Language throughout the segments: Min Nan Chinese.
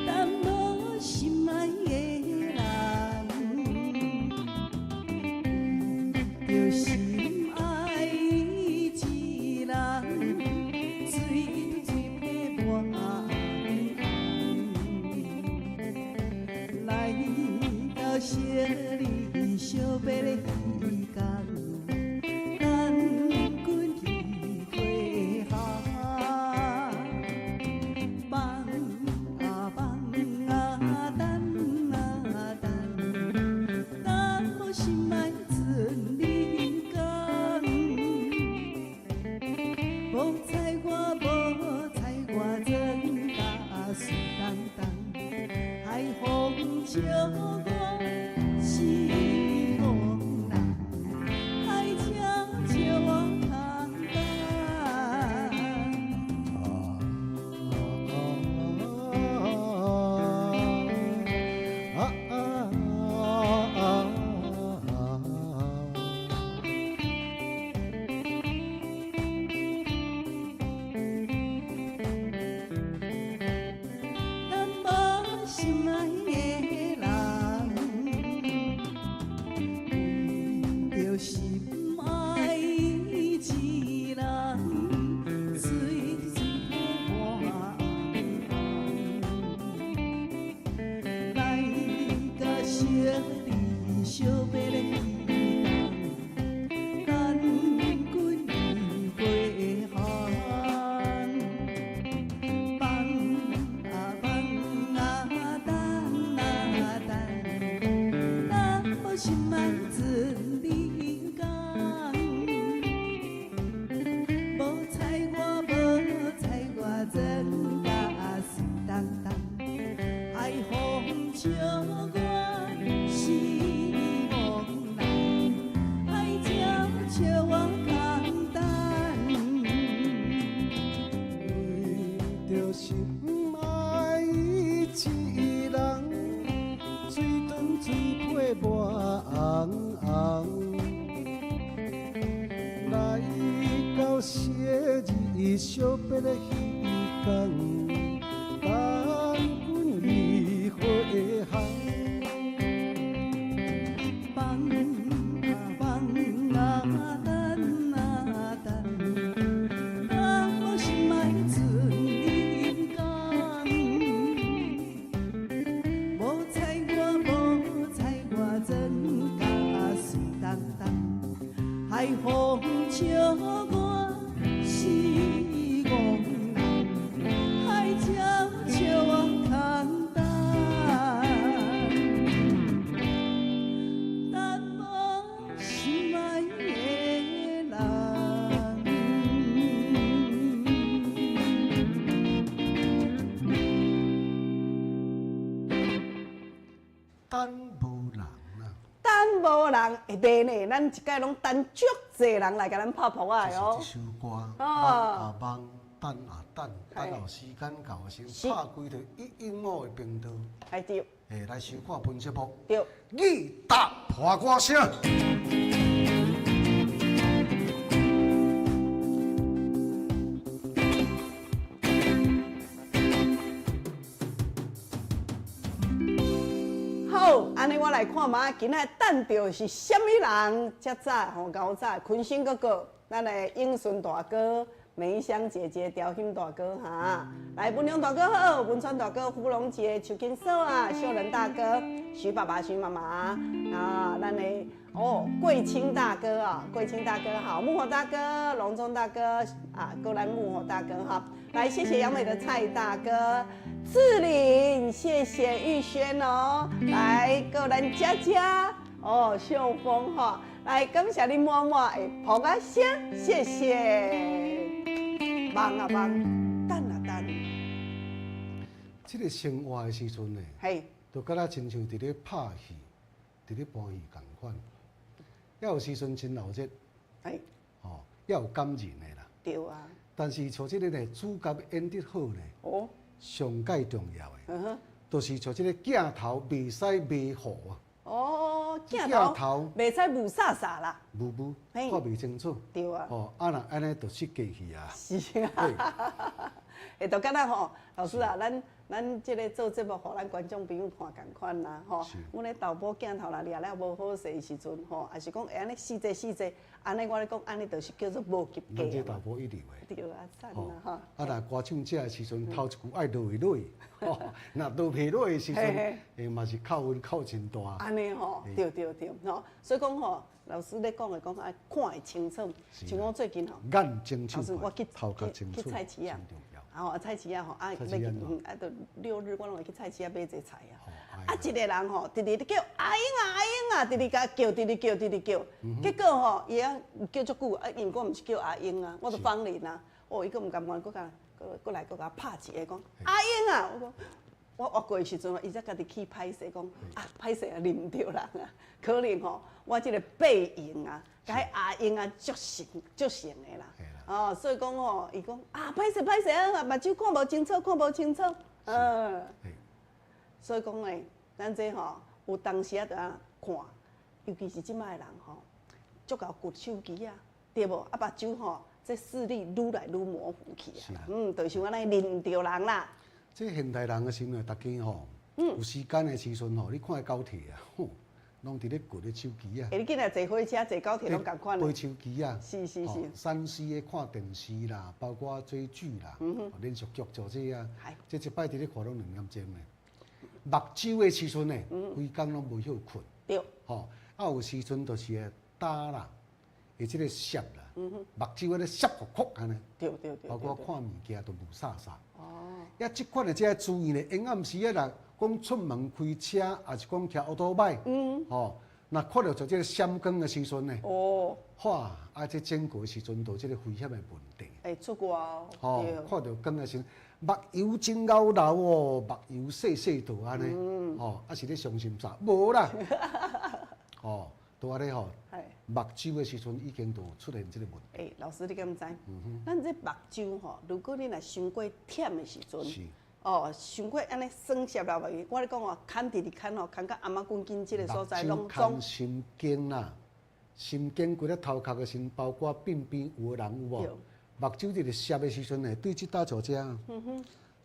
等无心爱的人，为著心爱一人，水水皮满红，来到昔日惜别的彼工，等阮去花巷。望啊望啊等啊等，等无心爱賰人工。无彩我无彩我妆甲水当当，海风笑我是戆人，海鸟笑我空等。啊啊啊啊！等无心爱的人，为著心爱一人，水水皮满红，来到昔日惜别的彼工，等阮去花巷。望啊望啊等啊等，等无心爱賰人工。无彩我无彩我妆甲水当当，海风笑我是戆人，海鸟笑我空等。为著心爱一人，水长水皮满红红，来到昔日惜别的彼工，等阮去花巷。望啊望啊等啊等，等无心爱賰人工。无彩我无彩我妆甲水当当，海风笑我是戆人，海鸟笑我空等。等无心爱的人。等無人啊，等無人會袂呢，咱一屆攏等足濟人來共咱拍噗仔的哦。這首歌，望啊望，等啊等，等到時間到的時陣，拍開著一一五的頻道，哎對，來收看本節目。對。義達破歌聲。好，按呢我來看覓，今仔等著是啥物人？遮早吼，𠢕早，坤生哥哥，咱的永順大哥，梅香姐姐，調興大哥哈，來文良大哥好，文川大哥，芙蓉姐，秋金嫂啊，秀仁大哥，徐爸爸、徐媽媽啊，咱的哦，桂清大哥啊，桂清大哥好，木火大哥，龍中大哥啊，過來木火大哥哈，來謝謝楊美的蔡大哥。志玲，謝謝玉軒哦，來過咱佳佳哦，秀峰哈，來感謝你滿滿的噗仔聲，謝謝。望啊望，等啊等。這個生活的時陣呢，嘿，就敢若親像佇咧拍戲，佇咧搬戲仝款。猶有時陣真鬧熱，吼，猶有感人的啦。對啊。但是像這個呢，主角演得好呢，上蓋重要的，就是像這個鏡頭袂使迷糊啊。哦，鏡頭袂使霧煞煞啦。霧霧，看袂清楚。對啊。哦，啊若按呢就失計去啊。是啊。會就敢若吼，老師啊，咱這个做節目，予咱觀眾朋友看仝款啦，吼。阮咧導播鏡頭若掠了無好勢的時陣，吼，抑是講會按呢細濟細濟，按呢我咧講，按呢就是叫做無及格。咱這導播一流的。對啊，讚啦吼。啊，若歌唱者的時陣，頭一句愛落會落，吼，若落袂落的時陣，會嘛是扣分扣真大。按呢吼，對對對，吼，所以講吼，老師咧講的講愛看會清楚，像我最近吼，眼睛清楚，我去頭殼清楚，去菜市仔。吼，菜市仔吼，啊，欲去，啊，著六日我攏會去菜市仔買一個菜啊。啊，一個人吼，直直咧叫阿英啊，阿英啊，直直共叫，直直叫，直直叫。結果吼，伊啊叫足久，啊，因為我毋是叫阿英啊，我著芳玲啊。哦，伊閣毋甘願，閣共，閣閣來閣共拍一下，講阿英啊。我講，我活過的時陣，伊才家己去歹勢講，啊，歹勢啊，認毋著人啊。可能吼，我這個背影啊，佮阿英啊足像足像的啦。哦，所以講吼，伊講啊，歹勢歹勢啊，目睭看無清楚，看無清楚，嗯。所以講咧，咱這吼有當時啊，著愛看，尤其是這擺的人吼，足𠢕攫手機啊，對無？啊，目睭吼，這視力愈來愈模糊去啊。嗯，就像按呢認毋著人啦。這現代人的生活，逐家吼，有時間的時陣吼，你看高鐵啊，吼，攏佇咧攫咧手機啊。欸，你今日坐火車、坐高鐵攏仝款。攫手機啊。3C 的看電視啦，包括追劇啦，連續劇做這啊。這一擺佇咧看攏兩點鐘咧。目睭的時陣呢，規工攏無歇睏。吼，啊有時陣就是會焦啦，會這個澀啦，目睭按呢澀酷酷按呢。包括看物件都霧煞煞。啊，這款的這個注意呢，閒暗時啊，若講出門開車，抑是講騎歐多擺，吼，若看著就這個閃光的時陣呢，哇，啊，這經過的時陣，就這個危險的問題。會出外哦。吼，看著光的時陣，目油真𠢕流哦，目油細細道按呢，吼，啊是咧傷心啥？無啦，吼，都按呢吼，目睭的時陣已經就出現這個問題。欸，老師你敢知？咱這目睭吼，如果你若傷過忝的時陣，哦，傷過按呢酸澀落去，我咧講哦，牽直直牽吼，牽到頷仔骨筋這個所在攏總。心經啦，心經規个頭殼的時陣，包括鬢邊有的人有無？目睭佇咧澀的時陣呢，對這搭像這，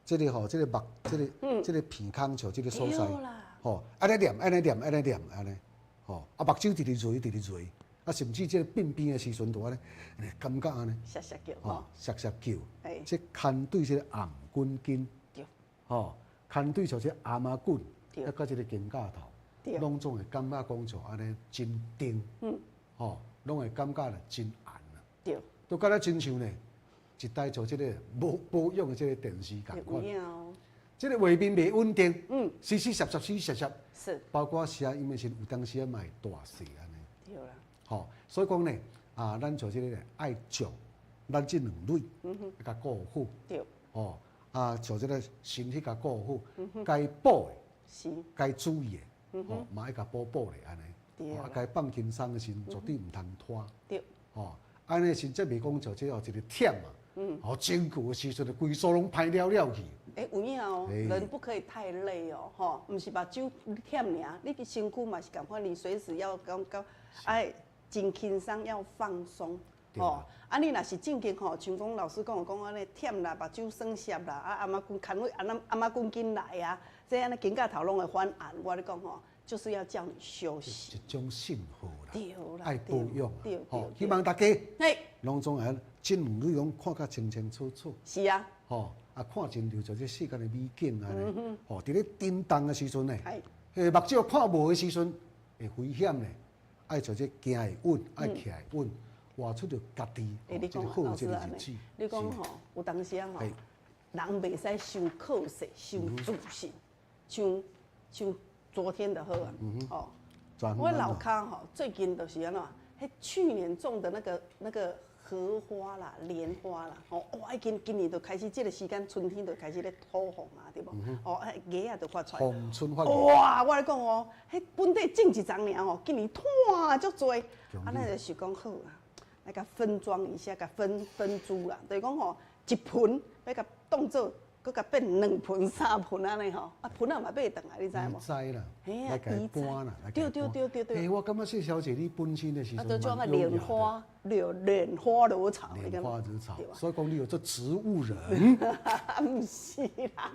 這個吼，這個目，這個這個鼻孔像這個所在，吼，按呢念，按呢念，按呢念，按呢，吼，啊目睭直直垂，直直垂，啊甚至這個鬢邊的時陣，就按呢，感覺按呢，澀澀叫，吼，澀澀叫，這牽對這個頷骨筋，吼，牽對像這頷仔骨，抑佮這個肩胛頭，攏總會感覺講像按呢真定，吼，攏會感覺咧真絚啊。都敢若親像呢，一台做這個無保養的這個電視仝款，這個畫面袂穩定，時時攝攝，時時攝攝，包括聲音的時陣，有當時仔嘛會大細按呢。對啦。吼，所以講呢，啊，咱做這個愛將咱這兩蕊，共顧好。吼，啊，像這個身體共顧好，該補的，該注意的，吼，嘛愛共補補咧按呢。啊，該放輕鬆的時陣，絕對毋通拖。吼。按呢時才袂講就這哦一個忝啊，哦，真久的時陣，規組攏歹了了去。欸，有影哦，人不可以太累哦，吼，毋是目睭忝爾，你的身軀嘛是仝款，你隨時要講講，愛真輕鬆，要放鬆，吼。啊，你若是正經吼，像講老師講講按呢忝啦，目睭酸澀啦，啊，頷仔骨牽位頷頷仔骨筋來啊，這按呢肩胛頭攏會反絚，我咧講吼。就是要叫你休息，一種信號啦，愛保養，吼，希望大家，攏總會這兩蕊攏看甲清清楚楚。是啊，吼，啊，看真著就這世間的美景按呢，吼，佇咧震動的時陣呢，目睭看無的時陣會危險呢，愛做這行會穩，愛徛會穩，活出著家己，這個好這個日子。你講吼，有當時啊吼，人袂使傷靠勢、傷自信，像像。昨天的好啊，哦，我樓跤吼，最近就是按怎，彼去年種的那個荷花啦、蓮花啦，吼，哇！今年就開始這個時間，春天就開始咧吐紅啊，對無？哦，芽仔就發出來。紅春發芽。哇！我來講哦，彼本底種一叢爾吼，今年吐足濟，啊，咱就是講好啊，來共分裝一下，共分分株啦，就是講吼，一盆欲共當做。閣共變兩盆三盆按呢吼，啊盆仔嘛買轉來，你知無？移栽啦，來共伊搬啦，對對對對對。欸，我感覺謝小姐你本身的時陣，啊，就像個蓮花，蓮花惹草，蓮花惹草，所以講你有做植物人。毋是啦，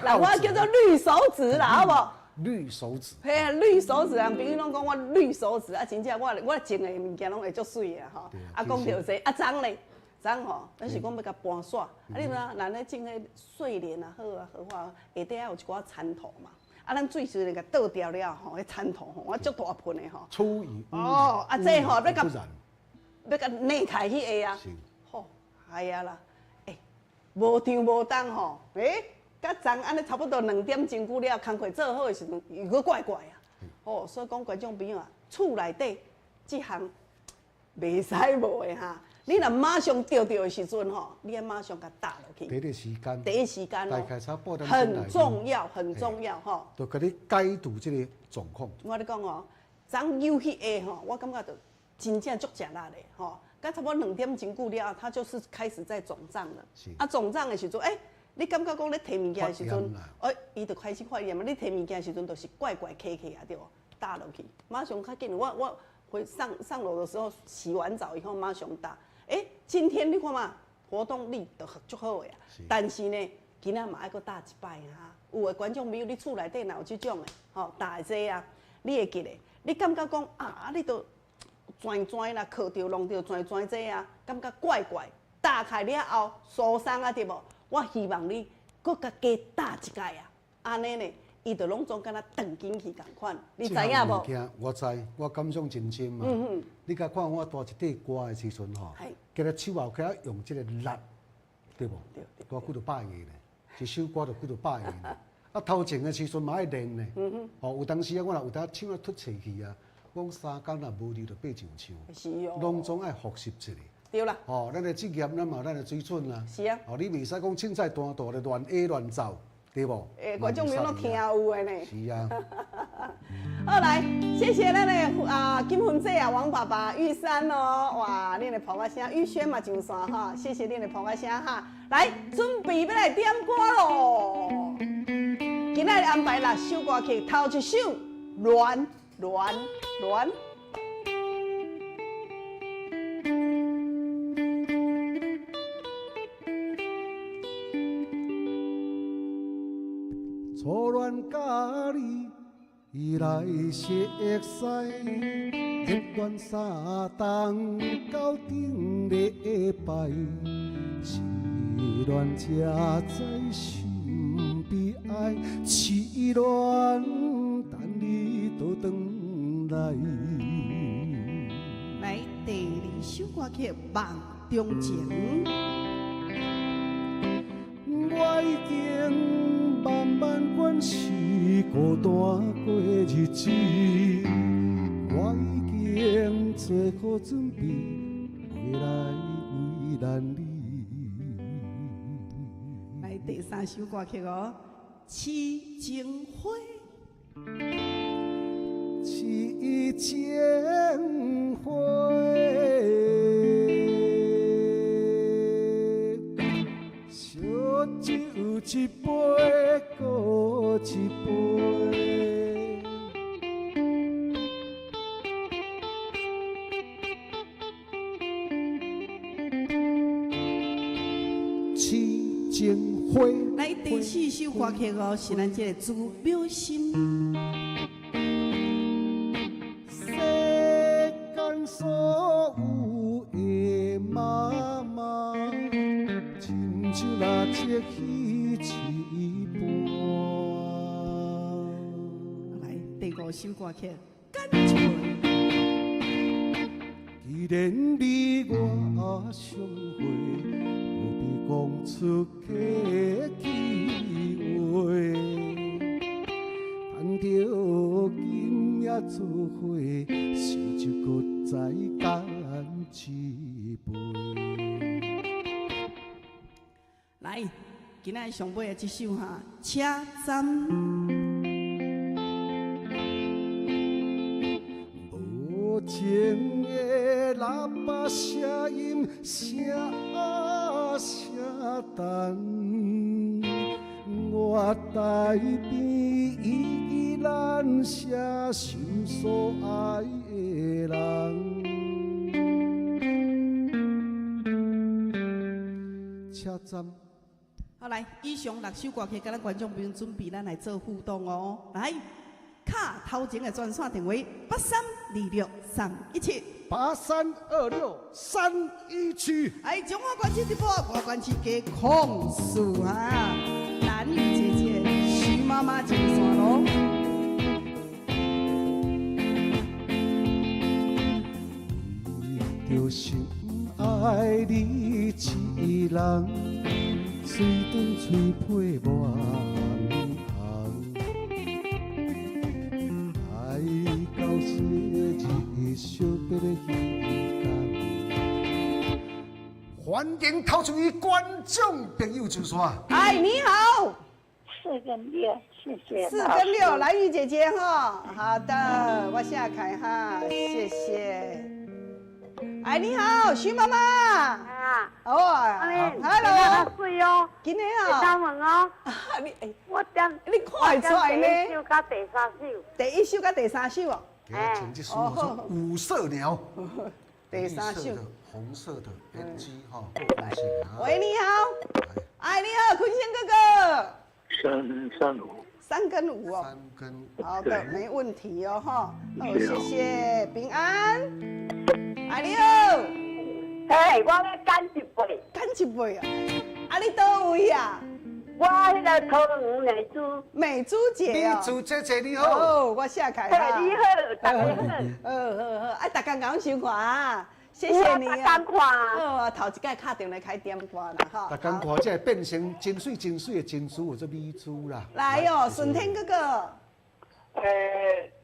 那我叫做綠手指啦，好無？綠手指。嘿啊，綠手指啊，朋友攏講我綠手指啊，真正我我種的物件攏會足媠的吼。啊，講著這啊，髒咧。昨吼，咱是講欲共搬煞，啊，你知影，人咧種彼睡蓮啊好啊，荷花下底還有一寡殘土嘛，啊，咱水水共倒掉了吼，彼殘土吼，我足大盆的吼。出於哦，啊，這吼欲共欲共捏開去下啊，吼，係啊啦，欸，無長無重吼，欸，佮昨按呢差不多2點鐘久了，工課做好的時陣，又閣怪怪啊，吼，所以講觀眾朋友啊，厝內底這項袂使無的哈。你若馬上著著的時陣吼，你愛馬上共打落去。第一時間，第一時間大概差半點鐘很重要，很重要吼。就共你解除這個狀況。我咧講哦，昨扭去下吼，我感覺就真正足食力的吼。佮差不多2點鐘久了，它就是開始在腫脹了。啊，腫脹的時陣，欸，你感覺講咧提物件的時陣，欸，伊就開始發炎嘛。你提物件的時陣，就是怪怪卡卡啊，對無？打落去，馬上較緊。我回上上樓的時候，洗完澡以後馬上打。欸，今天你看嘛，活動力都足好的啊。但是呢，今仔嘛愛閣打一擺哈。有的觀眾朋友，你厝內底若有這種的，吼，打的這啊，你會記得，你感覺講啊，你都轉轉啦，磕著弄著轉轉這啊，感覺怪怪。打開了後疏鬆啊，對無？我希望你閣共加打一擺啊，按呢呢，伊就攏總敢若斷筋去仝款，你知影無？我知，我感想真深啊。你共看我帶一塊歌的時陣吼，今日手後起用這個力，對無？對。歌幾多百個呢？一首歌就幾多百個呢？啊，頭前的時陣嘛愛練呢。吼，有當時啊，我若有當唱啊脫冊去啊，講三工若無聊就爬上唱。是哦。攏總愛複習一下。對啦。吼，咱的職業，咱嘛有咱的水準啦。是啊。哦，你袂使講凊彩彈彈咧亂 A 亂走。對無？欸，觀眾朋友攏聽有的呢。是啊。好來，謝謝咱的啊金芬姐啊，王爸爸玉山哦，哇，恁的捧我聲，玉軒嘛上線哈，謝謝恁的捧我聲哈。來，準備欲來點歌囉。今仔日安排6首歌曲，頭一首《戀戀戀》。初戀佮你來熟似，熱戀三冬到頂禮拜，失戀才知心悲哀，痴戀等你倒轉來。來第二首歌曲《夢中情》。我已經慢慢慣是孤單過日子，我已經做好準備，袂來為難你。來第三首歌曲哦，《痴情花》。痴情花。烧酒一杯，阁一杯。痴情花。來第四首歌曲哦，是咱這個朱妙心。世間所有的媽媽，親像蜡燭彼一般。來第五首歌曲《感情》。既然你我相會，何必講出客氣話？趁著今夜做伙，燒酒閣再乾一杯。今仔上尾的這首哈，車站。無情的喇叭聲音，聲啊聲等，我台邊依依難捨心所愛的人。車站。好，來，以上六首歌曲，佮咱觀眾朋友準備，咱來做互動哦。來，敲頭前的專線電話8326317， 8326317。哎，中華關市直播，外關市加04哈。蘭玉姐姐、徐媽媽上線囉。為著心愛你一人。水長喙皮滿紅，愛到昔日惜別的彼天。歡迎頭一位觀眾朋友上線。哎，你好。 4跟6，謝謝。 4跟6，蘭玉姐姐哈，好的，我下凱哈，謝謝。哎，你好，徐媽媽。啊。哦。Hello。水哦。今天啊。打問哦。你哎，我點？你看會出來呢？第一首佮第三首。第一首佮第三首哦。哎，請這首叫五色鳥。第三首。紅色的 NG 哈。喂，你好。哎，你好，坤先哥哥。 3、3、5。 3跟5哦。 3跟5。好的，沒問題哦，哈。好，謝謝，平安。哎，你好。哎，我欲減一輩。減一輩啊！啊，你佗位啊？我彼个桃園美珠。美珠姐哦。美珠姐姐你好。哦，我寫開。你好，大家好。好好好，啊，逐工共收看啊，謝謝你啊。逐工看。好啊，頭一擺敲電話開點歌啦，吼。逐工看，這會變成真媠真媠的珍珠，做美珠啦。來哦，順天哥哥。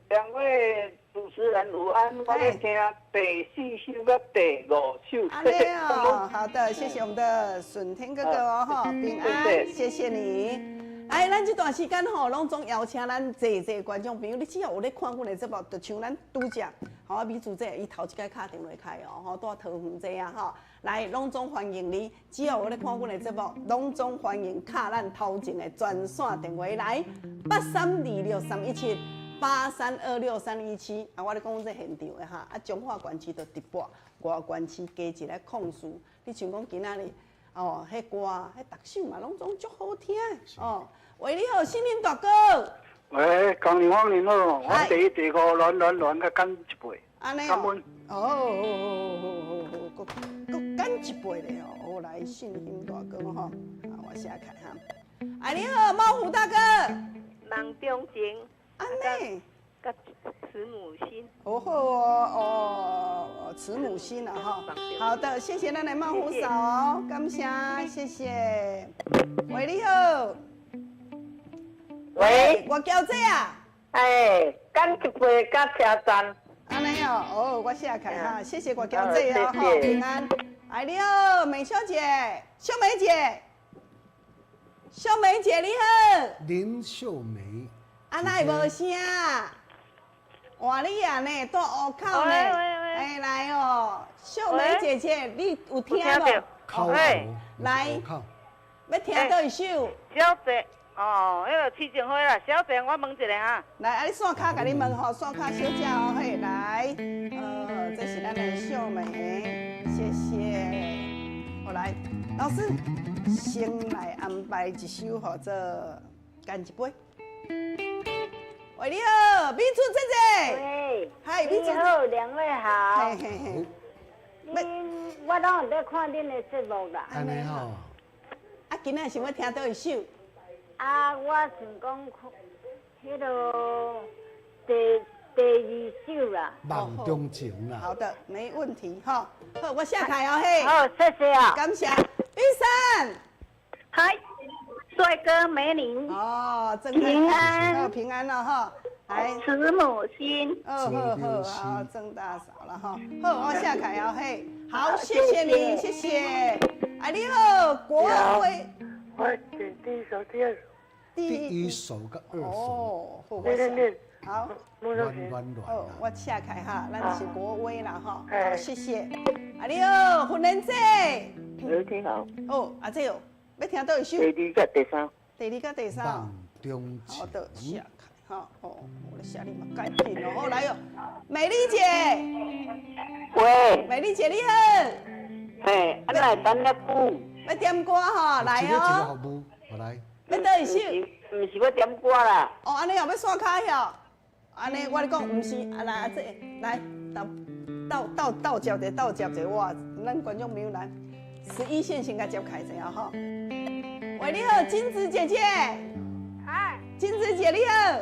兩位主持人午安，我欲聽第4首佮第5首。按呢哦，好的，謝謝我們的順天哥哥哦，哈，平安，謝謝你。哎，咱這段時間吼，攏總邀請咱濟濟觀眾朋友，你只要有咧看阮的節目，就像咱拄則，吼，美珠姐伊頭一擺敲電話開哦，吼，住桃園這啊，吼，來，攏總歡迎你。只要有咧看阮的節目，攏總歡迎敲咱頭前的專線電話來，8326317。8326317啊！我咧講這現場的哈，啊，彰化縣市就直播，外縣市加一个04。你像講今仔日哦，彼歌、彼逐首嘛，攏總足好聽哦。喂，你好，新林大哥。喂，江林芳你好，我第一、第五暖暖暖閣減一倍。按呢哦。哦哦哦哦哦，閣減一倍咧哦。哦，來，信興大哥吼，啊，我寫開哈。哎，你好，貓虎大哥。夢中情。按呢，佮慈母心。哦好哦，哦，慈母心了哈。好的，謝謝咱的孟虎嫂哦，感謝，謝謝。喂，你好。喂，我嬌姐啊。哎，減一倍佮車站。按呢哦，哦，我寫開哈，謝謝我嬌姐哦，好平安。哎，你好，美秀姐，秀梅姐，秀梅姐你好。林秀梅。啊，哪會無聲？換你啊呢，住湖口呢。哎，來哦，秀梅姐姐，你有聽無？口來，欲聽佗一首？小姐，哦，彼个痴情花啦，小姐，我問一下哈。來，啊，你線跤共你問吼，線跤小姐哦，嘿，來，這是咱的秀梅，謝謝。好來，老師，先來安排一首，予做乾一杯。喂，你好，美珠姐姐。喂，嗨，美珠。你好，兩位好。嘿嘿嘿。恁，我攏有咧看恁的節目啦。按呢吼。啊，今仔想欲聽佗一首？啊，我想講，彼个第二首啦。夢中情啦。好的，沒問題哈。好，我下台哦嘿。好，謝謝啊。感謝。玉山。嗨。帥哥美女哦，平安，平安了哈，來，慈母心，哦好好好，曾大嫂了哈，好，我下凱哦嘿，好，謝謝您，謝謝，哎你好，國徽，我选第一首、第二首。第一首佮二首。哦，好，念念念。好。乱乱乱。好，我写开哈，咱是国威啦吼。好，谢谢。啊你好，芬兰姐。你好。哦，阿姐哦，欲听佗一首？第二佮第三。第二佮第三。梦中情。好的，写开哈。哦，我咧写你嘛赶紧哦。好，来哦，美丽姐。喂。美丽姐你好。嘿，啊来等遮久。欲点歌吼，来一个哦。服务，来。欲佗一首？毋是欲点歌啦。哦，按呢哦，欲刷卡哟。按呢，我咧讲，毋是，啊来啊这，来倒倒倒倒接者，倒接者，哇，咱观众朋友来，11线先共接开一下吼。喂，你好，金子姐姐。哎。金子姐你好。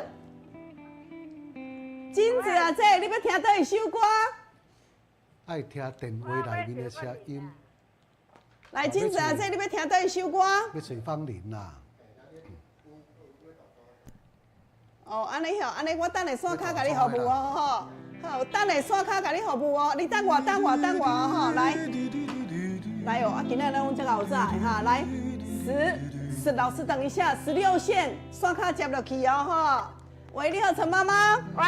金子啊姐，你欲听佗一首歌？爱听电话内面的声音。来，金子阿姐，你欲听佗一首歌？欲揣芳龄啦。哦，按呢吼，按呢我等下刷卡共你服务哦，吼。好，等下刷卡共你服务哦，你等我，等我，等我哦，吼，来。来哦，啊，今仔咱拢这𠢕早的哈，来，十，老师等一下，16线刷卡接落去哦，吼。喂，你好，陈妈妈。喂，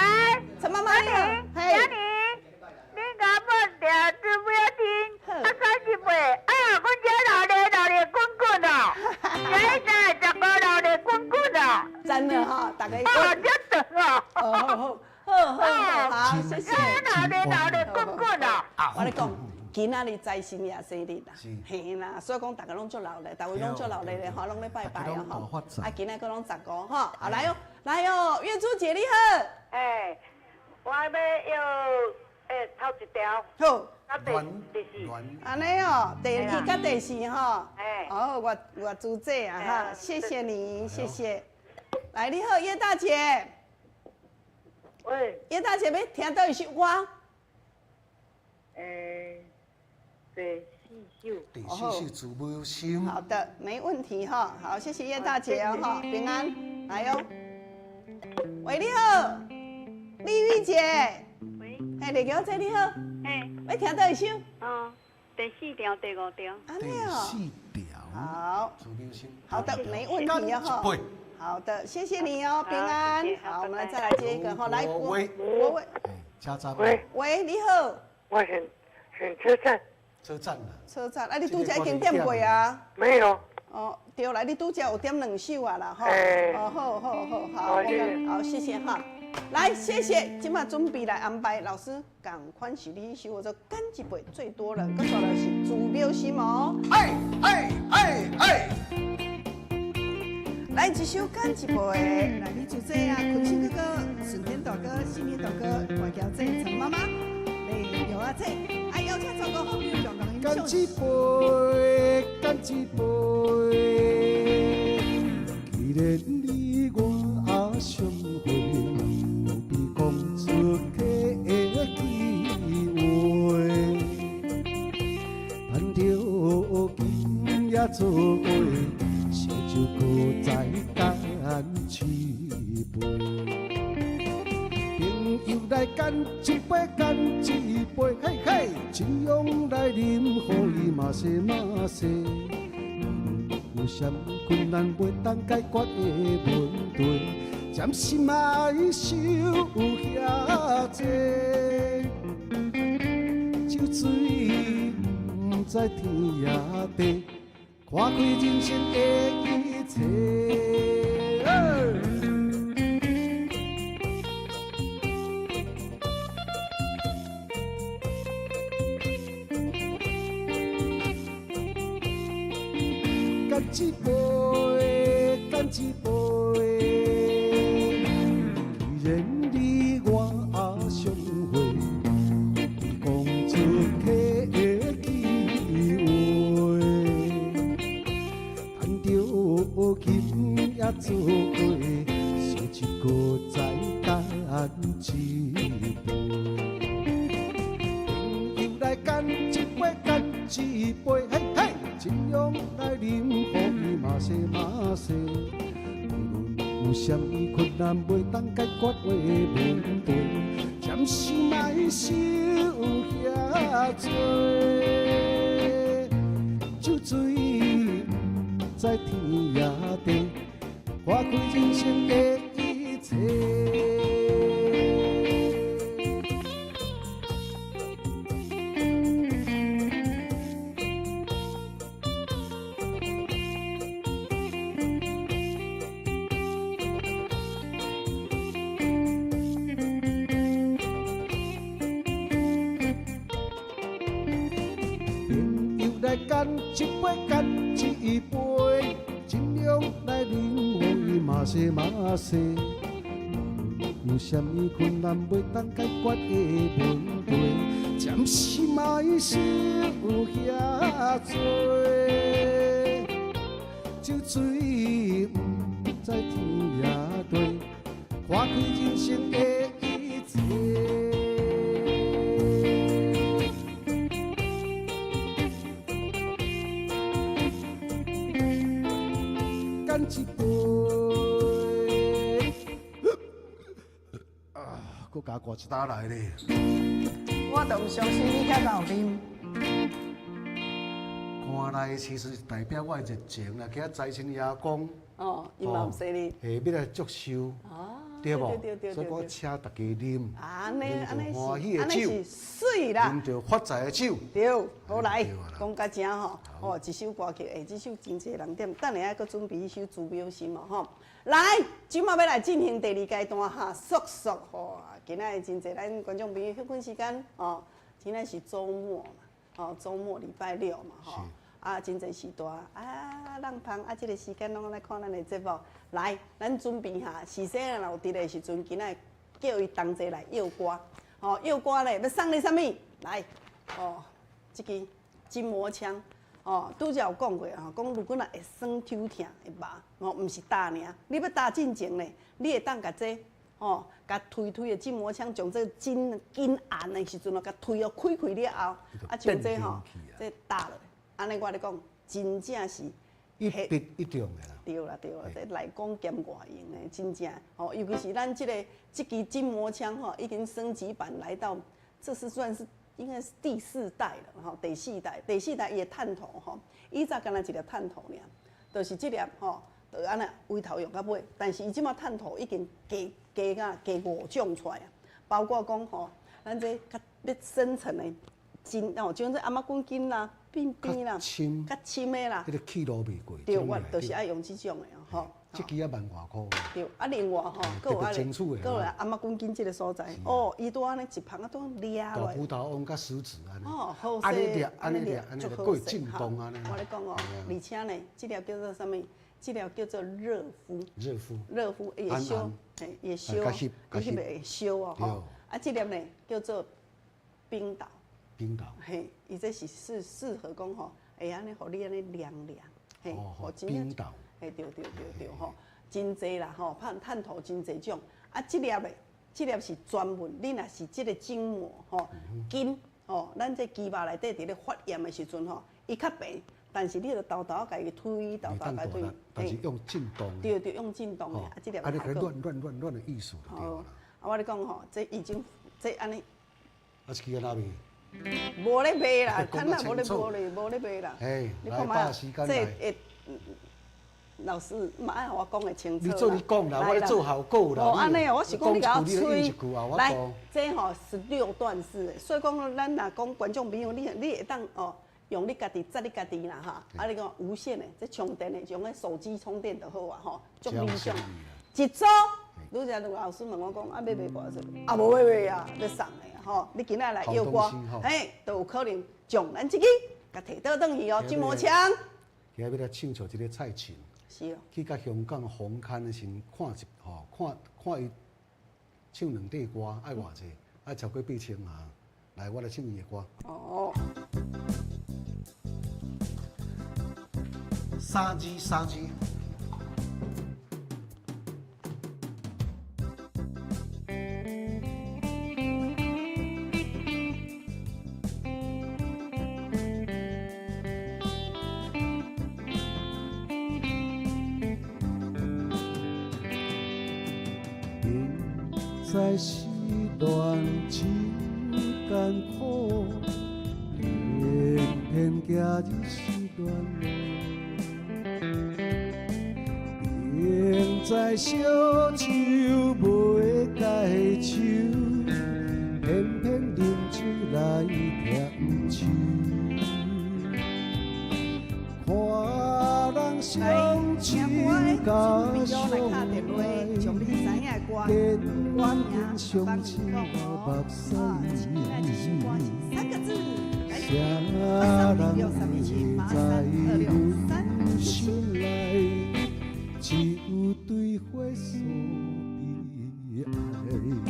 陈妈妈你好。嘿。你甲问条做尾仔听，啊30岁，啊，阮这热热热热滚滚哦，这一十五热热滚滚哦。真的哈，大家。啊，这长哦。好好好好好，谢谢。热热热热滚滚哦。我咧讲，今仔日财神爷生日啦，嘿啦，所以讲大家拢足热闹，逐位拢足热闹咧吼，拢咧拜拜哦吼。啊，今仔阁拢15吼，啊来哦，来哦，月珠姐你好。哎，我欲要。欸，头一条。好。啊，第四。按呢哦，第一佮第四吼。欸。哦，月珠姐啊哈，谢谢你，谢谢。来，你好，叶大姐。喂。叶大姐，欲听佗一首歌？欸，第四首。第四首自无心。好的，没问题哈。好，谢谢叶大姐哦哈，平安。来哟。喂，你好，丽玉姐。喂，嘿，丽娇姐你好。嘿，欲听佗一首？哦，第四条、第五条。按呢哦。第四条。好。好的，没问题哦哈。好的，谢谢你哦，平安。好，我们来再来接一个哈，来国威。车站。喂。喂，你好。我选选车站。车站啊。车站，啊，你拄才已经点过啊？没有。哦，对啦，你拄才有点两首啊啦吼。哦，好好好，好，好，谢谢哈。来，谢谢。这马准备来安排，老师，仝款是你彼首，我做干一杯最多人，阁煞来是自表心哦。哎哎哎哎！来一首干一杯，来你主姐啊，坤生哥哥、顺天大哥、信义大哥、大乔姐、陈妈妈、李姚阿姐，哎，邀请全国好朋友共同欣干赏。一杯，干一杯，既然你我也相会，何必讲出客气话？盼著今夜做伙，烧酒阁再干一杯。朋友来干一杯，干一杯，嘿嘿，这样来啉，予伊嘛说嘛说。无论有啥物困难袂当解决的问题，暂时莫想遐济。酒醉毋知天也地，看开人生的一切。干一杯，干一杯。既然你我也相会，何必讲出客气话？盼著今夜做伙，烧酒阁再干一杯。朋友来干一杯，干一杯，嘿嘿，这样来啉，予伊嘛说嘛说。无论有啥物困难袂当解决的问题，暂时莫想遐济。酒醉毋知天涯地，看开人生的一切。朋友來乾一杯，乾一杯，盡量來啉，予伊嘛是嘛是。有啥物困難袂當解決的問題，暫時莫想遐濟。酒醉毋知天涯地，看開人生的一切。乾一杯，啊，閣加掛一打來咧。我都毋相信你較𠢕啉。看來其實是代表我的熱情啦，去遐財神爺講。哦，伊嘛毋使你。嘿，欲來祝壽，對無？所以我請大家啉，按呢按呢啉著歡喜是，按呢的酒，是媠啦。啉著發財的酒。對，好來，講到這吼，哦，一首歌曲，欸，這首真濟人點，等下還閣準備彼首《朱表心》嘛吼。來，這馬欲來進行第二階段哈，速速吼，今仔日真濟咱觀眾朋友歇睏時間哦，今仔是週末嘛，哦，週末禮拜六嘛吼。啊，真濟時段啊，浪芳啊，這個時間攏來看咱的節目。來，咱準備哈，時勢若有佇的時陣，今仔叫伊同齊來唱歌。吼，唱歌咧，欲送你啥物？來，哦，這支筋膜槍，哦，拄才有講過吼，講如果若會酸抽疼會麻，吼，毋是打爾，你欲打進前咧，你會當共這，吼，共推推的筋膜槍，將這個筋筋按的時陣哦，共推哦，開開了後，啊，像這吼，這打落。按呢，我咧講，真正是一筆一中的啦。對啦對啦，這內功兼外用的，真正吼，尤其是咱這個這支筋膜槍吼，已經升級版來到，這是算是應該是第四代了吼，第四代，第四代伊的探頭吼，以前敢若一粒探頭爾，就是這粒吼，就按呢圍頭用到尾，但是伊這馬探頭已經加加甲加五種出來啊，包括講吼，咱這較欲深層的筋哦，像這頷仔骨筋啦。變邊啦，較深的啦，彼個氣路袂過。對，我就是愛用這種的吼。這支也萬外箍。對，啊，另外吼，閣有按呢，閣有頷仔骨筋這個所在，哦，伊拄按呢一旁啊，拄掠落。大葡萄王佮食指按呢。哦，好按呢掠，按呢掠，按呢掠，閣會震動按呢。我咧講哦，而且呢，這粒叫做啥物？這粒叫做熱敷。熱敷。熱敷會燒，嘿，會燒，伊翕會燒哦，吼。啊，這粒呢叫做冰島。冰島，嘿，伊這是適適合講吼，會按呢，予你按呢涼涼，嘿，哦，冰島，嘿，對對對對吼，真濟啦吼，探探頭真濟種，啊，這粒的，這粒是專門，你若是這個筋膜吼，筋吼，咱這肌肉內底佇咧發炎的時陣吼，伊較平，但是你著沓沓共伊推，沓沓共伊推，但是用震動，對對，用震動的，啊，這粒，啊，你共亂亂亂亂的意思就對啦。啊，我咧講吼，這已經這按呢，啊，這支按怎賣？無咧賣啦，趁啊無咧無咧無咧賣啦。你看覓，這會老師嘛愛予我講會清楚。你做你講啦，我咧做效果啦。哦，按呢哦，我是講你共我吹。來，這吼16段式的，所以講咱若講觀眾朋友，你會當哦用你家己紮你家己啦哈。啊，你講無線的，這充電的，用彼手機充電就好啊吼，足理想。一組，拄才有老師問我講，啊，欲賣偌濟？啊，無欲賣啊，欲送的。吼，你今仔來約我，嘿，都有可能將咱這支共提倒轉去哦，筋膜槍。今仔欲來唱著這个蔡琴，是哦。去佮香港紅磡的時陣，看一吼，看看伊唱兩塊歌，愛偌濟？愛超過8000啊！來，我來唱伊的歌。哦。三支，三支。知失恋真艰苦，偏偏行入失恋路。知烧酒袂解愁，偏偏啉酒来添愁。看人相亲甲相爱，坚坚相亲流目屎。啥人会知阮心内，只有对花所悲哀。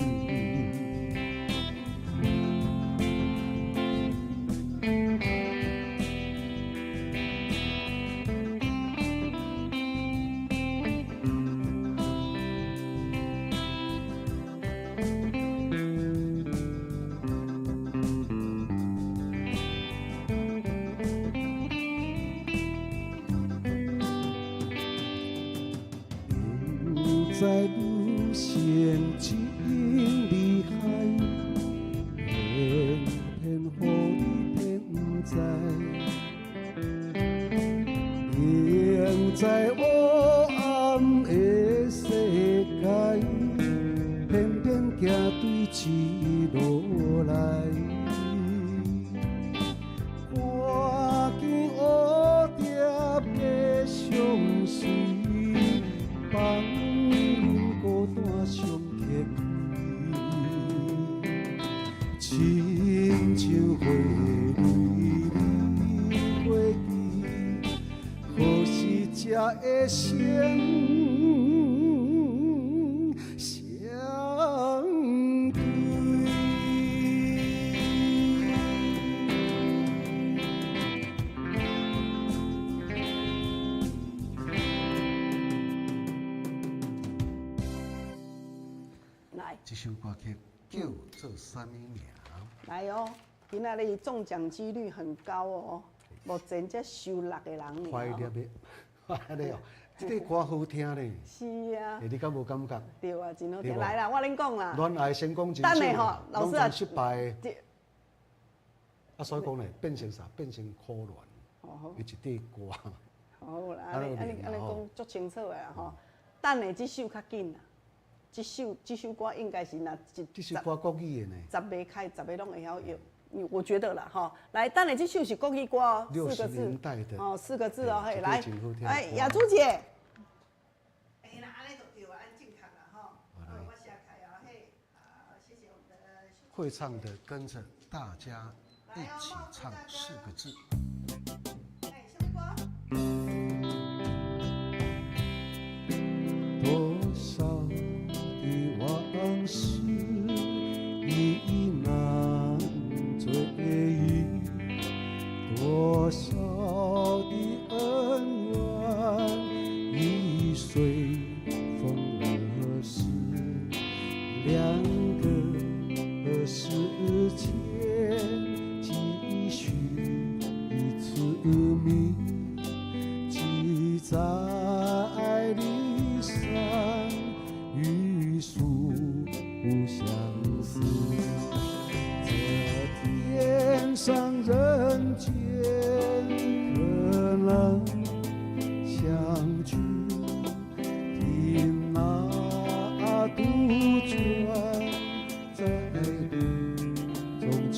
明知女性真厉害，偏偏予你骗不知。明知黑暗的世界，偏偏行对这路来。看见蝴蝶飞相随，放任孤单相克开，亲像花蕊你过去，何时才会成相对？來，這首歌曲叫做啥物名？來哦，今仔日中獎幾率很高哦，目前才收六個人爾。快樂的，安呢哦，這个歌好聽咧。是啊。欸，你敢無感覺？對啊，真好聽。來啦，我恁講啦。戀愛成功真等下吼，老師啊，失敗。啊，所以講咧，變成啥？變成苦戀。哦。伊一塊歌。好啦，按呢按呢按呢講足清楚的啦吼。等下這首較緊啦，這首歌應該是若一。這首歌國語的呢。十个開，十个攏會曉用。我覺得啦，吼，來，等下這首是國語歌哦，四個字，哦，四個字哦，嘿，來，哎，雅珠姐。哎，那按呢就對啊，按正確啦，吼。我寫開啊，嘿，好，謝謝我們的。會唱的跟着大家一起唱四個字。哎，什麼歌？多少的往事已難追憶，多少的恩怨已隨風而逝，兩個世間幾許痴迷，記在離散與數相思。這天上人間可能相聚，聽那杜鵑在林中傾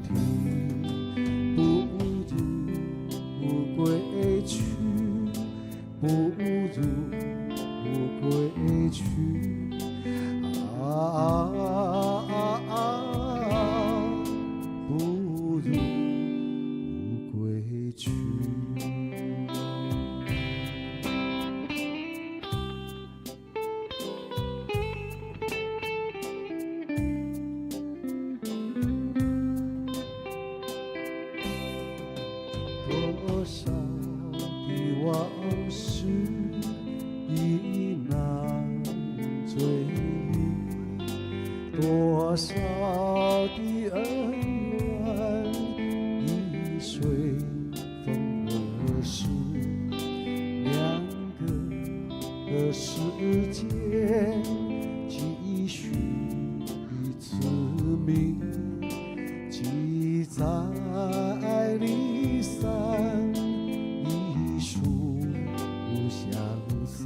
聽，不如歸去，不如歸去。啊啊啊！不如歸去。多少的往事已難追憶，多少的恩怨已隨風而逝，兩個世間幾許痴迷，記在離散已數相思。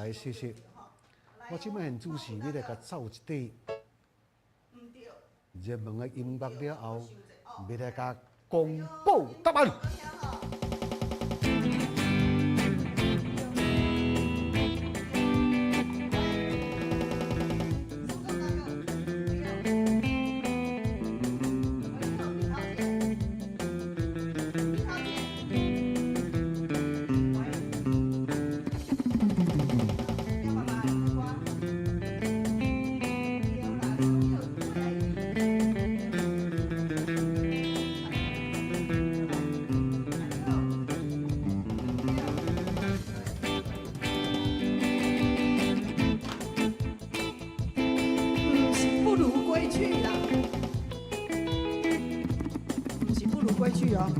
来，谢谢。我這擺現主持，欲來共奏一塊熱門的音樂了後，欲來共公布答案。毋是不如歸去啦，毋是不如歸去哦。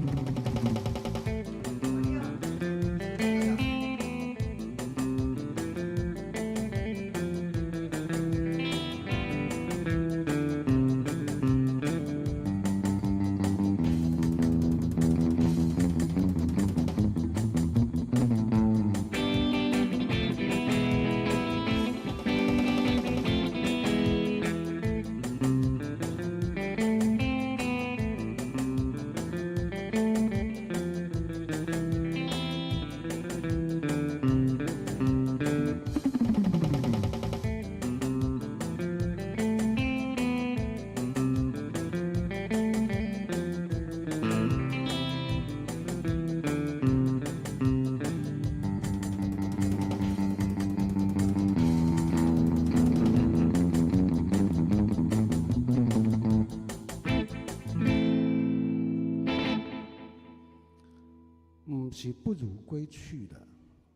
毋是不如歸去的，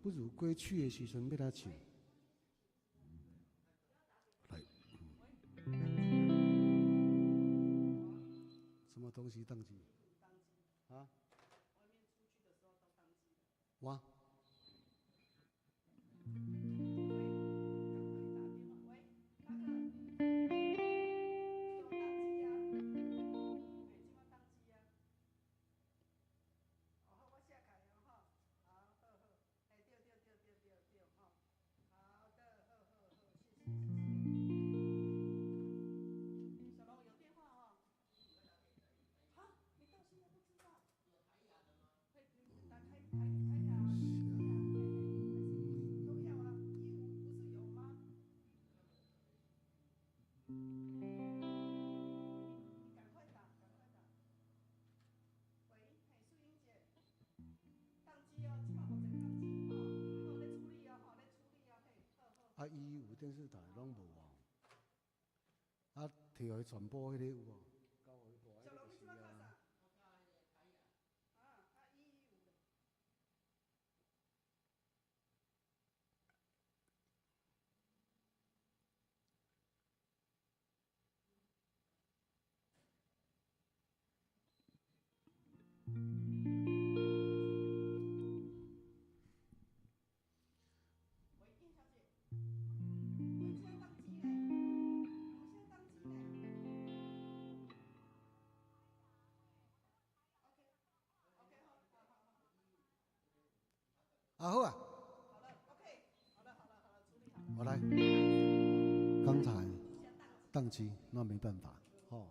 不如歸去的時陣欲來唱。來，什麼東西當機？啊？哇？啊，伊有電視台攏無哦，啊，摕予伊傳播彼個有無？交予伊播彼個就是啊。啊好啊，我來，剛才當機，那沒辦法，吼。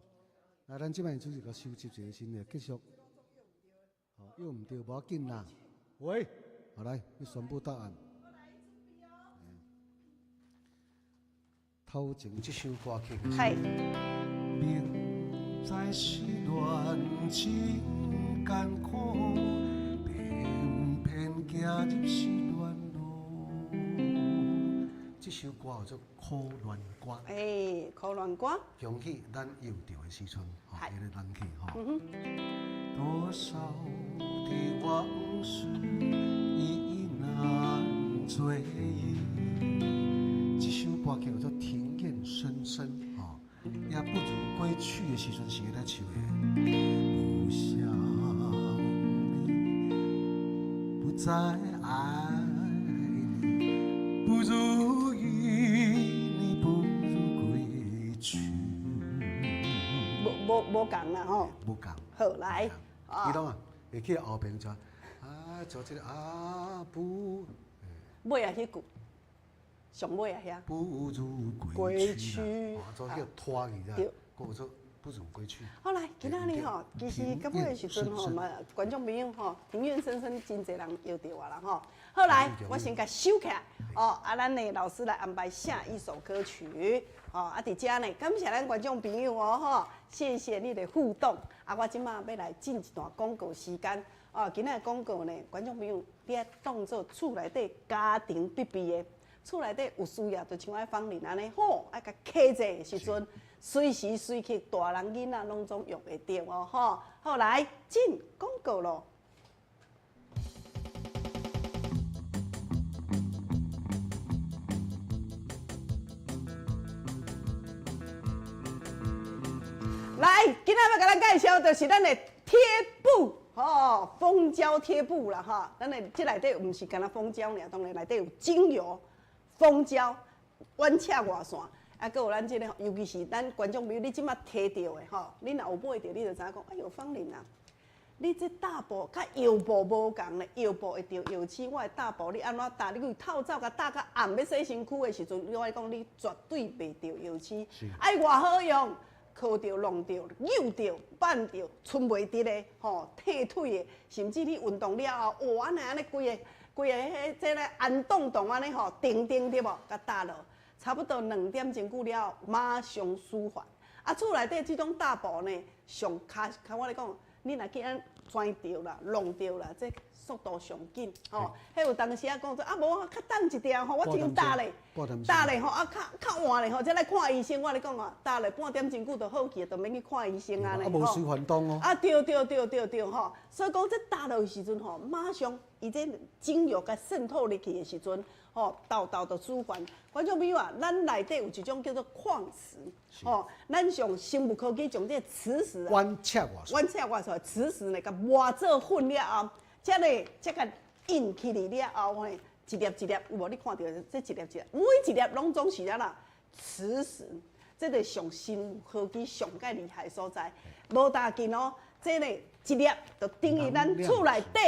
來，咱這擺主持個收集一下先來結束。吼，又毋對，無要緊啦。喂，好來，你宣布答案。頭前這首歌曲。係。明知失戀真艱苦，偏偏行入失戀路。這首歌叫做《苦戀歌》。欸，苦戀歌。恭喜咱又著的時陣，吼，彼個人氣吼。多少的往事意難追憶。這首歌叫做《庭院深深》，吼，也不如歸去的時陣是咧唱的。不想你，不再愛你，不如與你不如歸去。無無無仝啦吼。無仝。好來。伊攏啊，會去後邊就啊，做這個啊不。尾仔彼句。上尾啊遐。不如归去。做叫拖去啦。对。做不如归去。好来，今仔日吼，其实到尾的时阵吼嘛，观众朋友吼，庭院深深真济人摇著啊啦吼。好来，我先共收起来哦。啊，咱的老师来安排下一首歌曲。哦，啊，伫遮呢，感谢咱观众朋友哦吼，谢谢你的互动。啊，我这马欲来进一段广告时间。哦，今仔的广告呢，观众朋友，你爱当做厝内底家庭必备的，厝内底有需要，就像爱芳玲按呢，吼，爱共揢者的时阵，随时随刻大人囡仔拢总用会著哦，吼。好，来进广告咯。来，今仔欲共咱介绍，就是咱的贴布。吼，蜂胶贴布啦，哈，咱的这内底毋是干焦蜂胶尔，当然内底有精油、蜂胶、远赤外线，啊，阁有咱这个，尤其是咱观众朋友，你这马提著的吼，你若有买著，你就知影讲，哎哟，芳玲啊，你这搭布佮药布无仝咧，药布会著药刺，我的搭布你按怎搭？你去透早共搭到暗欲洗身躯的时阵，我讲你绝对袂著药刺，爱偌好用。磕著、弄著、扭著、扳著、伸袂直的，吼，退腿的，甚至你运动了后，哇，按呢按呢规个规个彼这个按动动按呢吼，定定对无？共搭落，差不多两点钟久了后，马上舒缓。啊，厝内底这种搭布呢，上较较我咧讲，你若去按钻著啦、弄著啦，这速度上紧，吼。彼有当时啊讲说啊，无较等一点吼，我真焦咧，焦咧吼，啊较较晚咧吼，才来看医生。我咧讲啊，焦咧半点钟久就好去，就免去看医生啊咧。啊，无随烦动哦。啊，对对对对对吼，所以讲这焦落的时阵吼，马上伊这精油共渗透入去的时阵，吼，沓沓就舒缓。观众朋友啊，咱内底有一种叫做矿石，吼，咱上生物科技将这个磁石啊，远赤外远赤外线磁石呢，共磨做粉了后，才咧才共印起来了后吼，一粒一粒有无？你看著这一粒一粒，每一粒拢总是啥啦？磁石，这个上生物科技上盖厉害所在，无大紧哦。这个一粒就等于咱厝内底。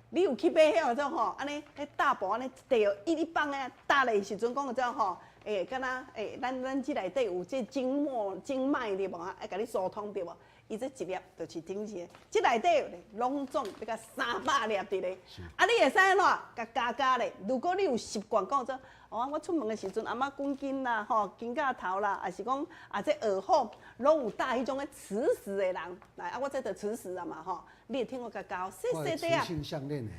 你有去买彼种吼，按呢，彼搭布按呢一块一一放的搭的时阵讲个种吼，欸，敢若欸，咱这内底有这经脉经脉对无啊？爱共你疏通对无？伊这一粒就是顶一个，这内底拢总欲共300粒伫咧。啊，你会使按怎？共加加咧。如果你有习惯讲做，哦，我出门的时阵，阿妈滚巾啦，吼，肩胛头啦，抑是讲啊，这耳后拢有搭彼种的磁石的人，来啊，我这就磁石啊嘛，吼，你会听我共交细细块啊，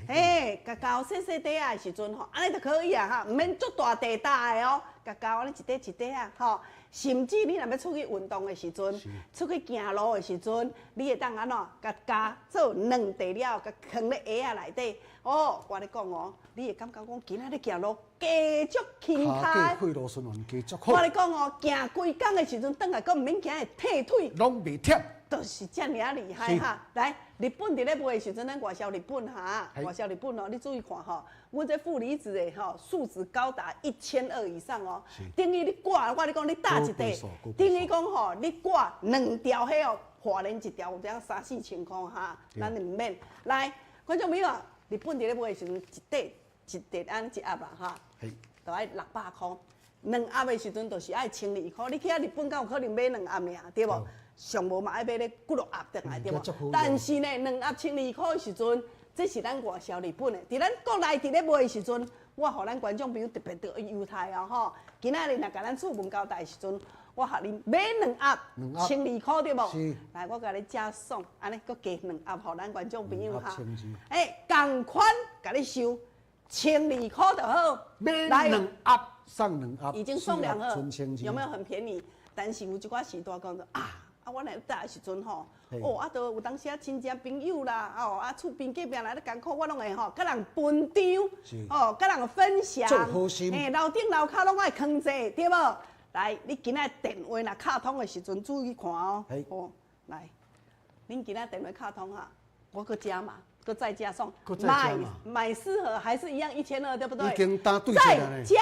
嘿，共交细细块仔的时阵吼，按呢就可以啊，哈，毋免足大块搭的哦，共交按呢一块一块仔，吼，甚至你若欲出去运动的时阵，出去行路的时阵，你会当按怎？共加做两块了，共囥咧鞋仔内底。哦，我咧讲哦，你会感觉讲今仔日行路加足轻快，血路循环加足好。我咧讲哦，行规工的时阵，转来阁毋免惊会退腿，拢袂忝，就是遮尔仔厉害哈。来，日本伫咧卖的时阵，咱外销日本哈，外销日本哦，你注意看吼，阮这负离子的吼数值高达1200以上哦，等于你挂，我咧讲你搭一块，等于讲吼你挂两条彼哦，华联一条有影三四千箍哈，咱毋免。来，观众朋友。日本伫咧卖的时阵，一块一块按呢一盒啦哈，就爱600箍。两盒的时阵，就是爱1200箍。你去遐日本敢有可能买两盒尔，对无？上无嘛爱买咧几落盒转来，对无？但是呢，两盒1200箍的时阵，这是咱外销日本的。伫咱国内伫咧卖的时阵，我予咱观众朋友特别得优待哦吼。今仔日若共咱厝门交代的时阵，我予恁买两盒，1200箍对无？来，我共你加送，按呢阁加两盒，予咱观众朋友哈。欸，仝款共你收1200箍就好。买两盒送两盒，已经送两盒，有没有很便宜？但是有一寡时段讲啊，啊，我来搭的时阵吼，哦，啊，都有当时啊亲戚朋友啦，哦，啊，厝边隔壁来咧艰苦，我拢会吼，佮人分张，哦，佮人分享，嘿，楼顶楼跤拢爱囥者，对无？来，你今仔电话若敲通的时阵，注意看哦。哦，来，恁今仔电话敲通哈，我阁加码，阁再加送，买买四盒还是一样1200，对不对？已经打对再加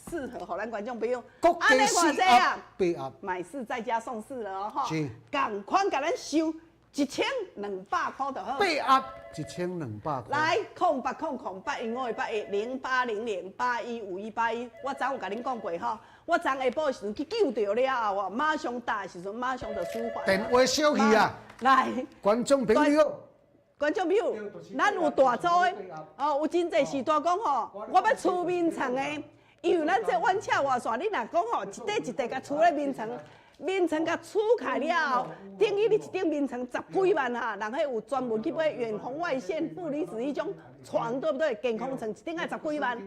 四盒，予咱观众朋友，按呢偌济啊？买四再加送四了哦，哈。仝款共咱收1200箍就好。八盒1200箍。來，0800 008 1581 0800 815181。我昨有共恁講過吼，我昨下晡的時陣去救著了後啊，馬上打的時陣，馬上就舒緩。電話小去啊！來，觀眾朋友，觀眾朋友，咱有大組的哦，有真濟時段講吼，我欲除眠床的，因為咱這遠赤外線，你若講吼，一塊一塊共除咧眠床。眠床共除開了後，等於你一頂眠床十幾萬哈，人彼有專門去買遠紅外線、負離子彼種床，對不對？健康床一頂愛十幾萬。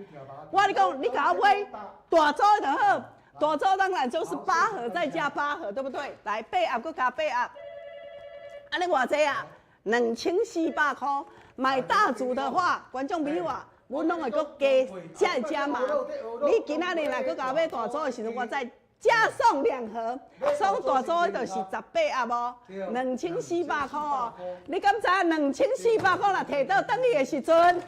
我共你講，你共我買大組就好，大組當然就是八盒再加八盒，對不對？來，八盒閣加八盒，按呢偌濟啊？2400箍。買大組的話，觀眾朋友啊，阮攏會閣加加加碼。你今仔日若閣共我買大組的時陣，我再加送兩盒，送大組的就是18盒哦，2400箍哦。你敢知影2400箍若提倒轉去的時陣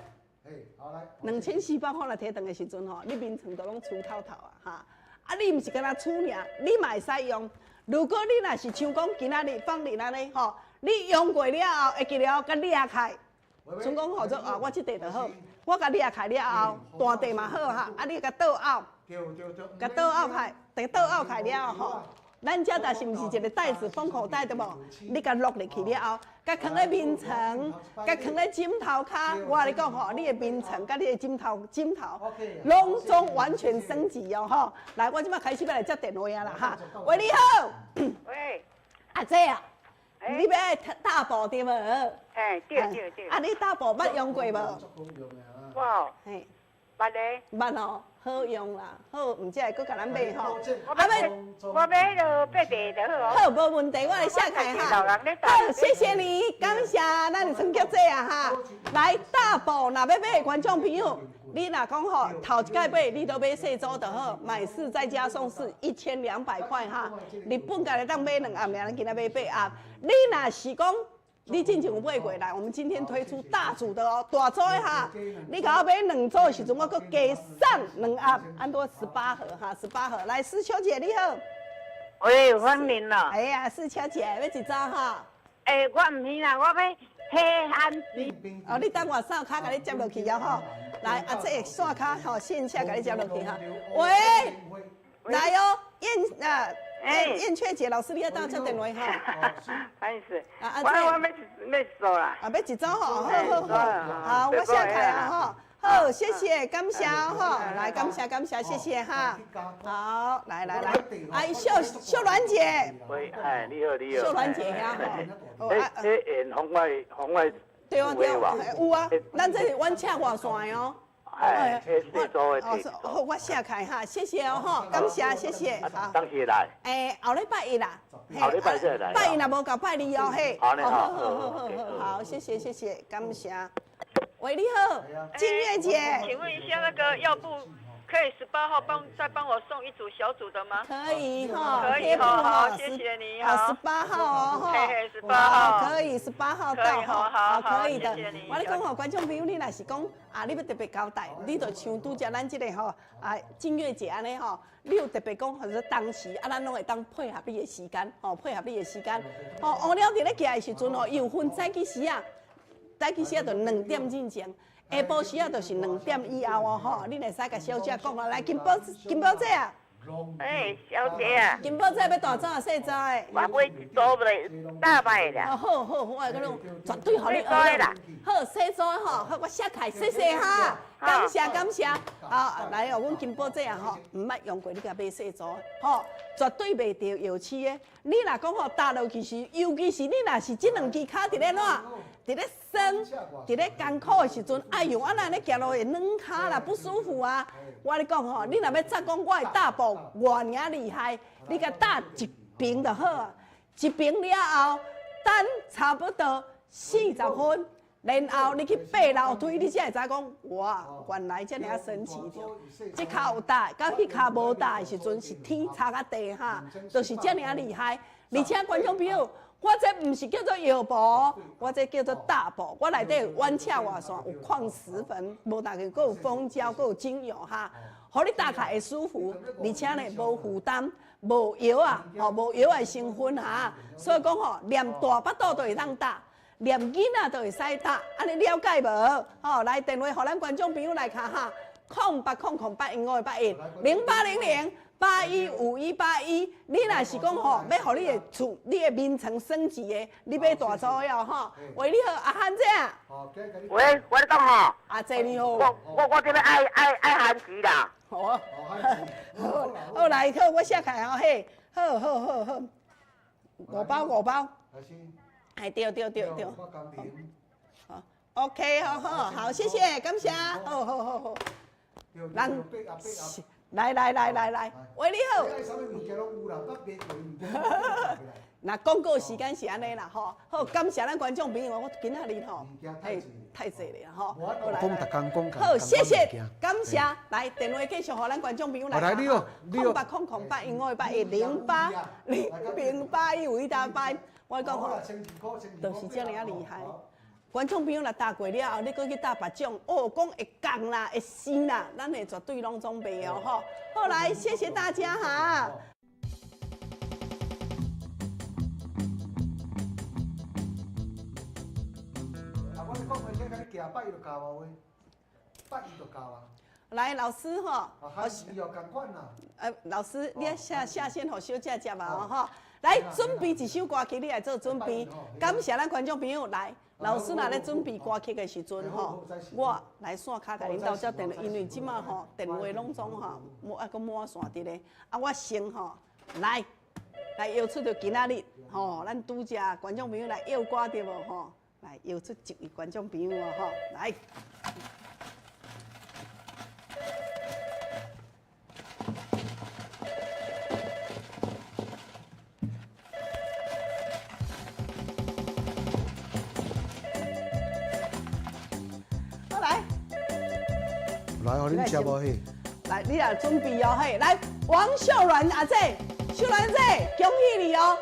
，2400箍若提轉的時陣吼，你眠床都攏除透透啊哈！啊，你毋是干焦除爾，你嘛會使用。如果你若是像講今仔日放佇按呢吼，你用過了後會記得共掠開，像講號做啊，我這塊就好，我共掠開了後，大塊嘛好哈，啊，你共倒拗。共倒拗開，共倒拗開了後吼，咱遮就是毋是一個袋子封口袋對無？你共落入去了後，共囥咧眠床，共囥咧枕頭跤，我共你講吼，你的眠床佮你的枕頭枕頭，攏總完全升級哦吼！來，我這擺開始欲來接電話啊啦哈。喂，你好。喂。阿姐啊，你欲愛大寶對無？嘿，對對對。啊，你大寶捌用過無？我。嘿。捌咧。捌哦。好用啦，好，毋才會閣共咱買吼。我買，我買就八塊就好。好，無問題，我來寫開哈。好，謝謝你，感謝咱的陳菊姐啊哈。來，大寶若欲買的觀眾朋友，你若講吼頭一擺買，你都買細組就好，買四再加送四，1200塊哈。日本家己當買兩盒，爾咱今仔買八盒。你若是講，你之前有買過來，我們今天推出大組的哦，大組的哈。你共我買兩組的時陣，我閣加送兩盒，按多18盒哈，十八盒。來，思秋姐你好。喂，芳玲咯。哎呀，思秋姐，欲一組哈？欸，我毋是啦，我欲彼安哦，你等我線跤共你接落去哦吼。來，啊，這個線跤吼，線下共你接落去哈。喂，來哦，燕啊。欸，燕雀姐老師，你要當接電話哈？不好意思，我我欲欲一組啦。啊，欲一組吼，好好好，好，我寫開啊吼，好，謝謝，感謝吼，來，感謝感謝，謝謝哈。好，來來來，哎，秀秀鸞姐。喂，哎，你好你好。秀鸞姐呀，吼。欸欸，紅外紅外。對啊對啊，有啊，咱這是遠赤外線的哦。哎，細組的。好，我寫開哈，謝謝哦，吼，感謝，謝謝。好，當時來。欸，後禮拜一啦。後禮拜再來。拜一若無夠，拜二哦，嘿。好，好，好，好，好，謝謝，謝謝，感謝。喂，你好，金月姐。請問一下，那個藥布可以18號再幫我送一組小組的嗎？可以哈，可以哈，好，謝謝你，好，18號哦，嘿嘿，十八號，可以，十八號到哈，好，可以的。我咧講吼，觀眾朋友，你若是講啊，你欲特別交代，你就像拄才咱這個吼啊，金月姐按呢吼，你有特別講，或者當時啊，咱攏會當配合你的時間，吼，配合你的時間，吼，烏了佇咧寄的時陣吼，有分早起時啊，早起時啊就2點進前。下晡時啊，就是2點以後哦，吼，你會使共小姐講啊，來金寶金寶姐啊，欸，小姐啊，金寶姐欲大組啊細組的？我買一組來大擺啦。哦，好好，我會講絕對予你學啦。好，細組吼，好，我寫開，謝謝哈，感謝感謝。好，來哦，阮金寶姐啊吼，毋捌用過，你共買細組，吼，絕對袂著藥鼠的。你若講吼踏落去時，尤其是你若是這兩支跤佇咧怎？佇咧酸，佇咧艱苦的時陣，哎喲，啊若按呢行路會軟跤啦，不舒服啊！我共你講吼，你若欲扎講我的踏步偌爾厲害，你共踏一平就好啊，一平了後，等差不多40分，然後你去爬樓梯，你才會知講，哇，原來遮爾仔神奇著。這跤有踏，佮彼跤無踏的時陣是天差甲地哈，就是遮爾仔厲害。而且觀眾朋友，我這毋是叫做藥布，我這叫做踏步。我內底有遠赤外線，有礦石粉，無但閣有蜂膠，閣有精油哈，予你踏起來會舒服，而且呢無負擔，無藥啊，吼無藥的成分哈，所以講吼，連大腹肚都會當打，連囡仔都會使打，按呢了解無？吼，來電話予咱觀眾朋友來敲哈，0800 00800 815181。你若是講吼，欲予你的厝、你的眠床升級的，你買大組的哦吼。喂，你好，阿漢姐。喂，我咧講吼。阿姐你好。我這邊愛番薯啦。好啊。好，好來，好，我寫起來哦嘿，好好好好，五包五包。哎，對對對對。好，OK，好好好，謝謝，感謝，好好好好。人。來來來來來，喂，你好。那廣告時間是按呢啦，吼，好，感謝咱觀眾朋友，我今仔日吼，嘿，太濟了吼。好，來，好，謝謝，感謝，來電話繼續予咱觀眾朋友來。來，你好，0800 815 810 80081518。我講吼，就是這爾仔厲害。觀眾朋友若打過了後，你閣去打別種，哦，講會降啦，會生啦，咱會絕對攏總袂哦，吼。好，來，謝謝大家哈。啊，我講話這甲你行拜伊就教啊話，拜伊就教啊。來，老師吼，啊，是哦，仝款啦。老師，你下下線予小姐接啊，吼。來，準備一首歌曲，你來做準備。感謝咱觀眾朋友來。老師若咧準備歌曲的時陣吼，我來線跤共恁鬥接電話，因為這馬吼電話攏總吼無猶閣滿線佇咧。啊，我先吼來來搖出著今仔日吼，咱拄才觀眾朋友來搖歌對無吼？來搖出一位觀眾朋友哦吼，來。好來，來，予恁食無嘿？來，你也準備哦嘿。來，王秀鸞阿姐，秀鸞姐，恭喜你哦！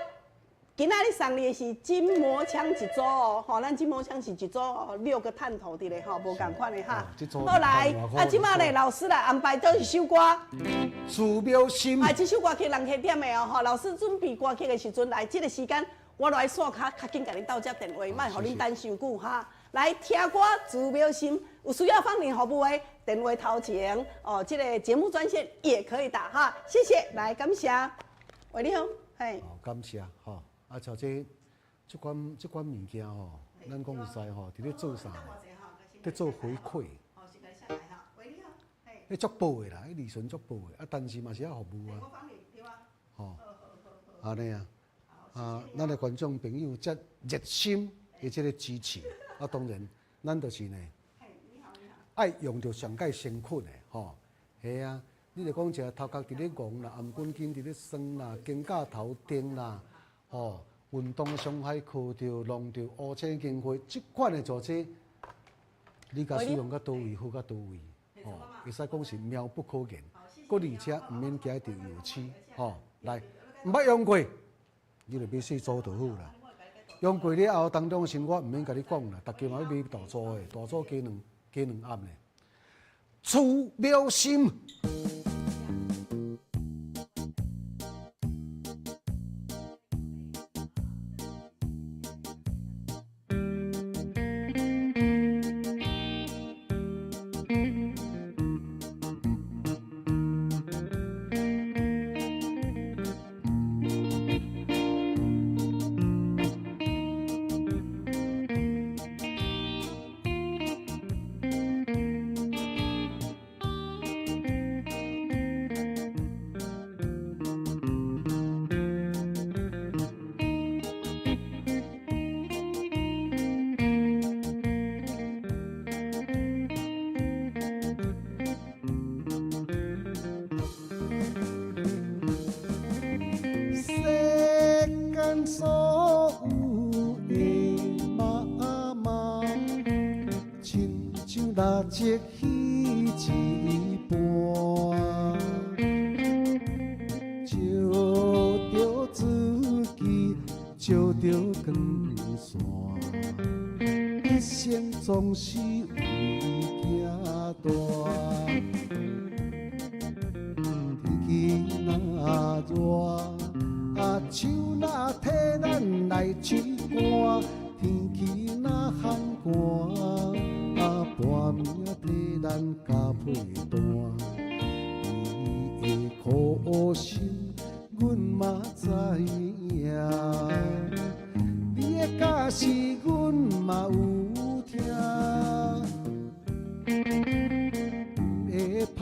今仔日送你的是筋膜槍一組哦，吼，咱筋膜槍是一組哦，6個探頭佇咧吼，無仝款的哈。好來，啊，這馬咧老師來安排佗一首歌。寺廟心。啊，這首歌曲人客點的哦，吼，老師準備歌曲的時陣，來這個時間，我來線跤較緊共恁鬥接電話，莫予恁等傷久哈。來聽歌，寺廟心，有需要芳齡服務的電話頭前哦，這個節目專線也可以打哈。謝謝，來感謝。喂，你好，嘿。好，感謝吼。啊，像這這款物件吼，咱講實在吼，佇咧做啥？佇做回饋。彼足薄的啦，彼利潤足薄的，啊，但是嘛是愛服務啊。吼，按呢啊，啊，咱的觀眾朋友遮熱心的這個支持，啊，當然，咱就是呢，愛用著上蓋辛苦的，吼，係啊，你著講一個頭殼佇咧戇啦，頷頸筋佇咧酸啦，肩胛頭定啦。吼，運動傷害、磕著、弄著、烏青經血，這款的做這，你共使用到佗位好到佗位，吼，會使講是妙不可言。閣而且毋免驚著藥鼠，吼，來，毋捌用過，你就買細組就好啦。用過了後，當中生活毋免共你講啦，逐家嘛欲買大組的，大組加兩盒呢。寺廟心。所有的媽媽，親像蠟燭彼一般，照著自己，照著光線，一生總是為囝大。天氣若熱。寒寒，啊半暝替咱加被单。你的苦心，阮嘛知影。你的教示，阮嘛有听。阮会拍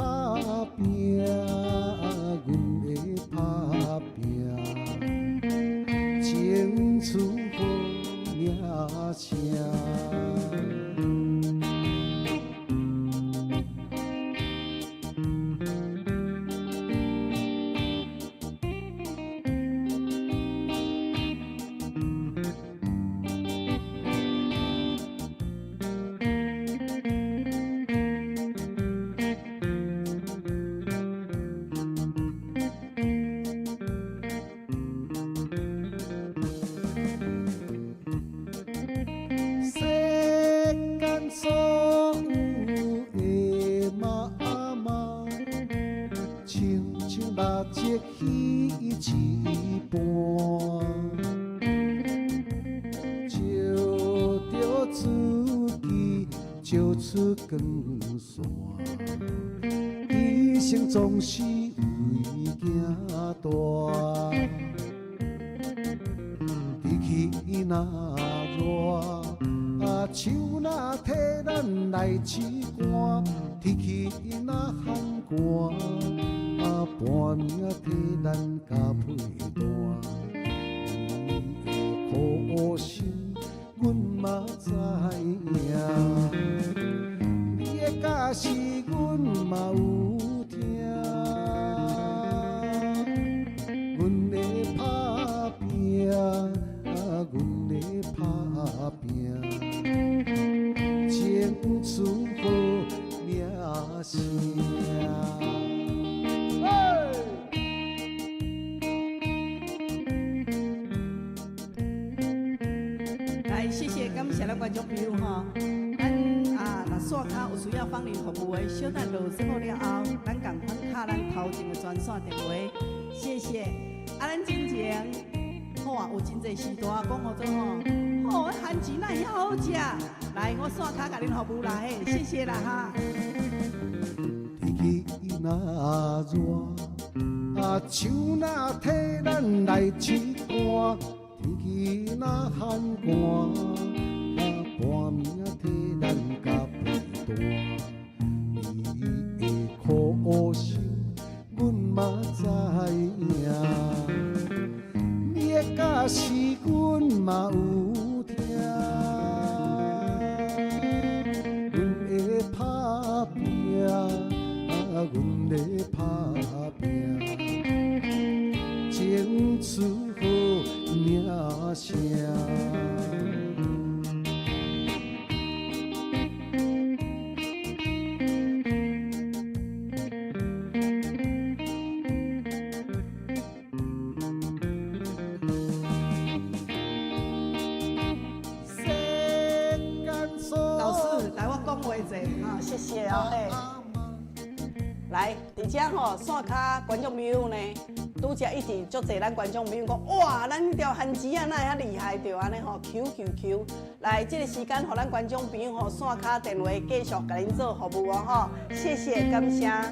拼，阮会拍拼，争取好名声。世間所有的媽媽，親像蠟燭彼一般，照著自己照出光線，一生總是為囝大。天氣若熱，啊樹若替咱來拭汗；天氣若寒寒，啊半暝替咱加被單。你的苦心，阮嘛知影；你的教示，阮嘛有聽。阮會拍拼，啊，阮會拍拼，爭取好名聲。嘿！來，謝謝，感謝咱觀眾朋友吼。咱啊，若線跤有需要芳鄰服務的，小等落節目了後，咱仝款敲咱頭前的專線電話。謝謝。啊，咱進前好啊，有真濟時段講予做吼，吼，番薯哪會遐好食？來，我線跤共恁服務啦嘿，謝謝啦哈。天氣若熱，啊樹若替咱來拭汗；天氣若寒寒，啊半暝替咱加被單。你的苦心，阮嘛知影；你的教示，阮嘛有聽。阮會拍拼，啊，阮會拍拼，爭取好名聲。世間所老師，來我講話者，哈，謝謝哦嘿。來，佇遮吼線跤觀眾朋友呢，拄才一直足濟咱觀眾朋友講，哇，咱這條番薯仔哪會遐厲害？著按呢吼，Q Q Q。來，這個時間予咱觀眾朋友吼線跤電話繼續共恁做服務哦吼，謝謝，感謝。